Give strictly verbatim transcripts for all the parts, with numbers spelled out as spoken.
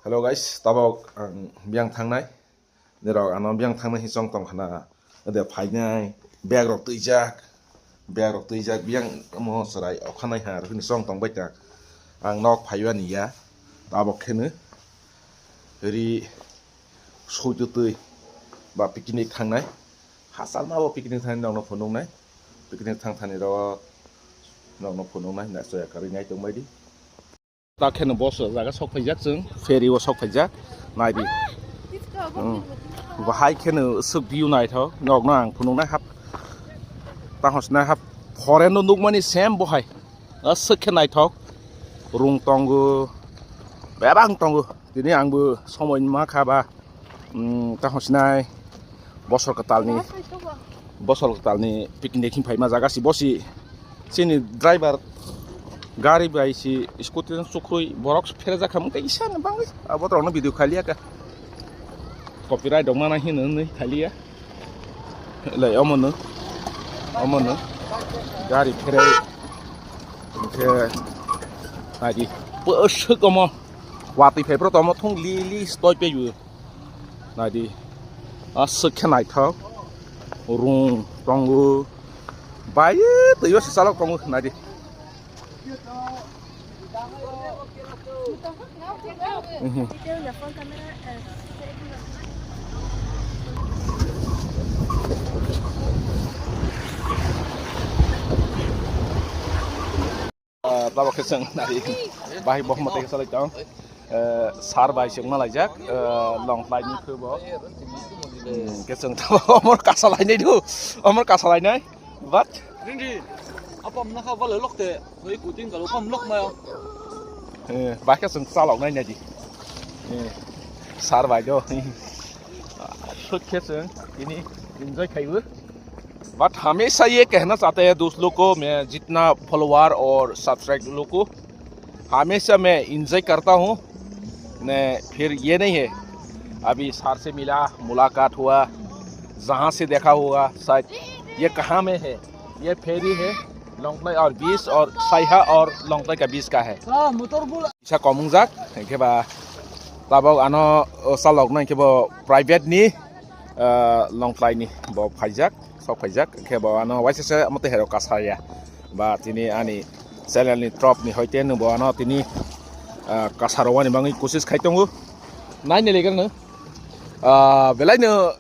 Hello guys, tabok ang biyang thangnai. Nirok ano biyang thangnai hi chong tong khana. Ode phainai, bag rok twijak. Bag rok twijak, biyang mo chwrai okhanai ha, rokni chong tong bai ta. Ang nok phaiba ni ya. Tabok kheno ri soi twi twi ba picnic thangnai. Hachal ma bo picnic thangnai nokno phunuknai. Picnic thang thani rok nokno phunuknai, na soya karwi nai tong bai di. Ta kheno bus o jaga sok phaijak chwng, ferry o sok phaijak, nai di. Hmm. Bahai kheno swk view naithok, nokno ang phunuknai hap. Ta hosnai hap, foreign no nukmani same bohai. Aswk khe naithok. Rung tongo, bebak tongo. Tini angbo somoi ma kha ba, hmm, ta hosnai. Bosor kwtalni, bosor kwtalni picnic him phaima jaga si bosi. Chini driver gari bai si scooty no chukrui borok pherejak khamung tei isa no bangwi abo borok no video khailiya kha. Copyright rok mana hino hinwi khailiya. Lai omo no, omo no gari phere hwnkhe naidi bwswk omo watwi phai bwrok omo thung li li stoi paibo. Naidi, aswk khe naithok. Rung tongo. Bai, twibo se chalok tongo, naidi. Mhm. Ah, tabok khe chwng nari bahai bo hwnba tei khe salai tong. Eh, sir bai chwng malaijak, eh, Longkhlai ni khe bo. Hmm, khe chwng tabok omor kasa lainai do, omor kasa lainai. But Ringri, apa mnakha bale lokte, hoi kuting kalau kam lok mayo. Eh, bahai khe chwng chalok nai nai di. Eh, sir bai do. Sut khe chwng ini enjoy khaibo. But हमेशा ये कहना चाहते हैं दोस्त लोग को, मैं जितना फॉलोअर और सब्सक्राइब लोग को हमेशा मैं इंजॉय करता हूँ। मैं फिर ये नहीं है, अभी सर से मिला, मुलाकात हुआ, जहाँ से देखा होगा शायद ये कहाँ में है, ये फेरी है, लंगलाई और बीच और साइहा और लंगलाई का बीच का है। Isa komung jak, hingke ba tabok ano, o, chalok no hingke bo private ni, ah, Longkhlai ni bo phaijak, sok phaijak, hingke bo ano waisa se amo tei hero kasaya. Ba tini ani channel ni top ni hoite no bo ano tini, ah, kasaro wani bangwi kosis khai tongo. Nai ni legal no, ah, belai no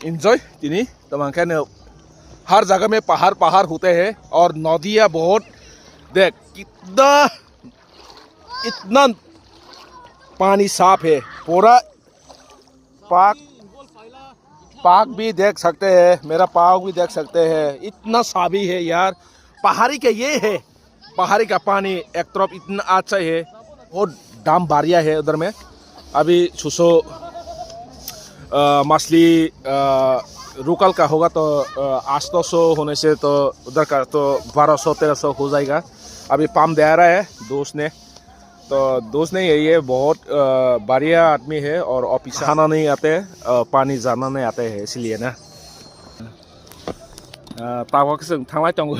enjoy tini, tamang khe no har jaga mein pahar pahar hote hain aur nadiya bahut, dekh kitna इतना पानी साफ है, पूरा पाक, पाक भी देख सकते हैं, मेरा पाँव भी देख सकते हैं, इतना साफ है यार। पहाड़ी का ये है, पहाड़ी का पानी एक तरफ इतना अच्छा है, बहुत दाम बढ़िया है उधर में। अभी सुसो, अ, मछली, अ, रुकल का होगा तो, अ, आठ सौ होने से तो उधर का तो बारह सौ तेरह सौ हो जाएगा। अभी पंप दे रहा है दोस्त ने। तो दोस्त नहीं है, ये बहुत, अ, बढ़िया आदमी है और ऑफिस खाना नहीं आते, अ, पानी जाना नहीं आते हैं, इसलिए ना। अ, tabok chwng thanglai tongo.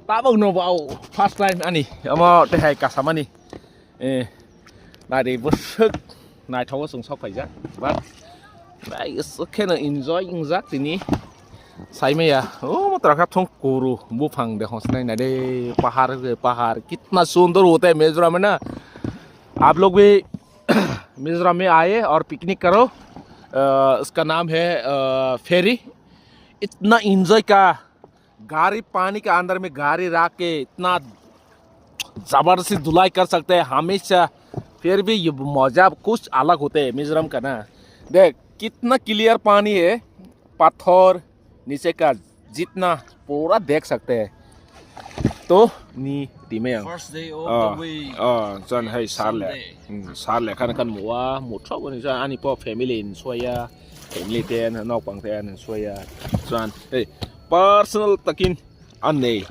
Tabok no bao first time ani, omo tei hai kasamani. Eh, nari bwswk naithogo chwng sok phaijak. But Bai, kheno enjoy wngjak tini. Saimaya, o, motora kha thung kuru, buphang de hosnai nai de, pahar de, pahar, kitna sundor hota hai Mizoram na. Aap log bhi Mizoram mein aaye aur picnic karo. Uh, uska naam hai, uh, ferry. Itna enjoy ka गाड़ी पानी के अंदर में गाड़ी रख के इतना जबरदस्ती धुलाई कर सकते हैं हमेशा, फिर भी ये मजा कुछ अलग होते हैं मिजोरम का ना। देख कितना क्लियर पानी है, पत्थर नीचे का जितना पूरा देख सकते हैं। तो ni timeyang. First day of the week. Oh, jan hai sar le. Sunday. Hmm, sar le kan kan mua, muthok ni jan ani po family in soya. Family ten, nok pang ten, soya, chuan, hey, personal takin an nei.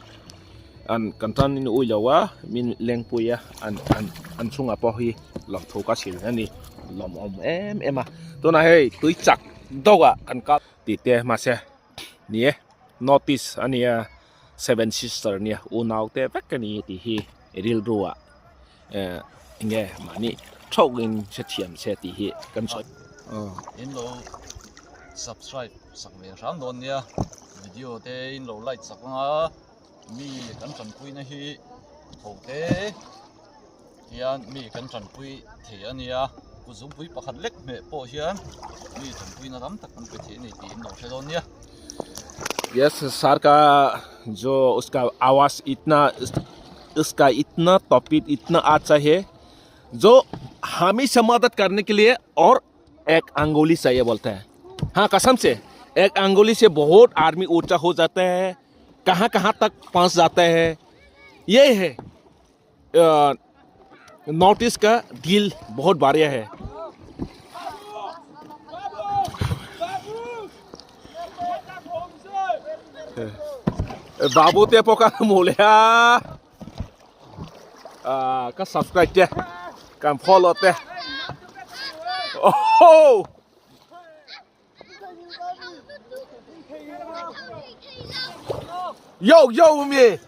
An kan tan in ui lawa, min lengpuya, an, an, an sunga po hi lom thu ka sil ani lom om em ema. Tuna hei, tui chak doga kan ka ti te ma se ni e. Notice ani ya Seven Sister ni ya unau te vek ni ti hi ril ruwa. Eh, inge mani Thok in se thiam se ti hi kan soi. Oh. In lo subscribe sak ve ram don nia. Video te in lo like sak nga. Mi kan ṭanpuina hi ho te hian mi kan ṭanpui thei a nia. Ku zungpui pakhat lek hmeh pawh hian mi ṭanpuina tam tak kan pe thei a ni tiin lo hre dawn nia. Yes, sir का जो उसका आवाज़ इतना, उस-, उसका इतना तौफीक, इतना अच्छा है, जो हमेशा मदद करने के लिए और एक अंगुली चाहिए बोलता है। हाँ, कसम से, एक अंगुली से बहुत आदमी ऊंचा हो जाता है, कहाँ-कहाँ तक पहुँच जाता है। ये है, अ, नॉर्थ ईस्ट का दिल बहुत बढ़िया है। Babu te poka mulia. Ah, ka subscribe te. Kan follow te. Oh! Yo, yo, mi.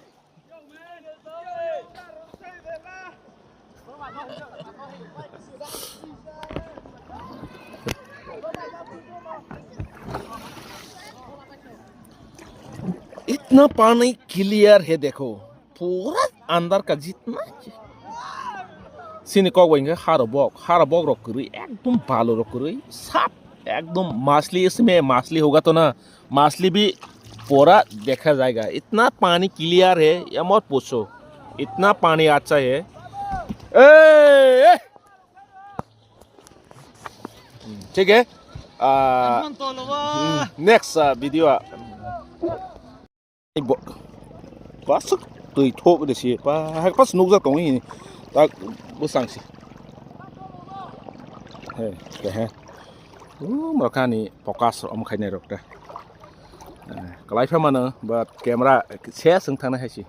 इतना पानी क्लियर है, देखो, पूरा अंदर का जितना। Sini kok bai hwnkhe harobok, harobok rok kwrwi, ekdom balu rok kwrwi, sap, ekdom masli isme masli hoga to na, masli bhi pora dekha jayega. Itna pani clear hai, ya mat pucho. Itna pani acha hai. Hey, hey. ठीक है? आ, हम्म, next, आ, video, आ। Bo-, pasuk twi thok de si, pa, hai pas nukjak tong ini. Tak bwsang si. He, ke he. U, makhani focus om khainai rok ta. Eh, kalai pha mano, but camera se sung thang hai si.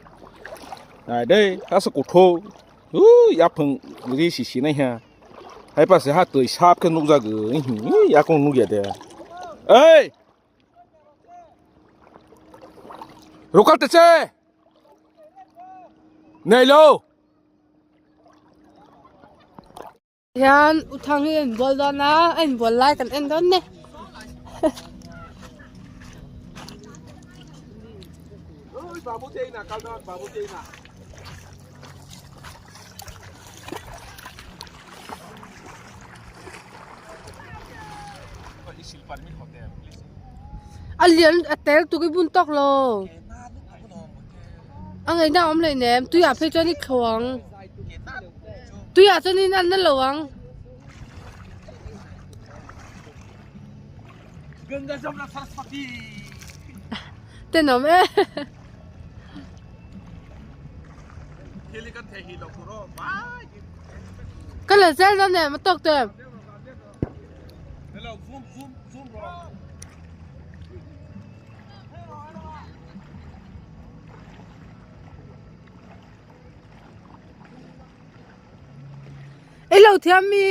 Ai dei, pasuk kutho. U, yaphang ri si si nai ha. Hai pas ha twi sap khe nukjak, u, yakung nukya de. Ei! Rukal tese! Nailo! Yan uthang hi en bol dona, en bol lai kan en don ne. Oi, babu te na, kal don, babu te na. Alian atel tuki bun tok lo. Ang ai na om le nem, tu ya phe chani khawang. Tu ya chani nan na lawang. Ganga Jamuna Saraswati. Te nom e. Kali jal da ne matok te. Hello, zoom, zoom, zoom, bro. Hello, thiam mi.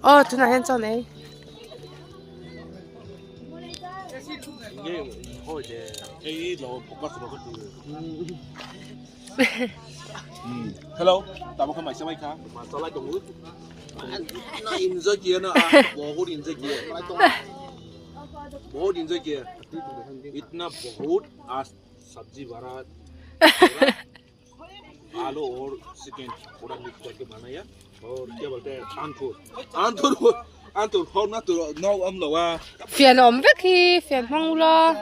Oh, tuna hen chon ei. Hello, tamo khe maisa bai kha. Ma chalai tongo. Na enjoy kiya na, ah, bahut enjoy kiya. Bahut enjoy kiya. Itna bahut aaj sabji bhara. आलू और चिकन पूरा मिक्स करके बनाया और क्या बोलते हैं, आमचूर। आमचूर को Anto hor na to no am lo wa. Fian om vek hi, fian hong lo.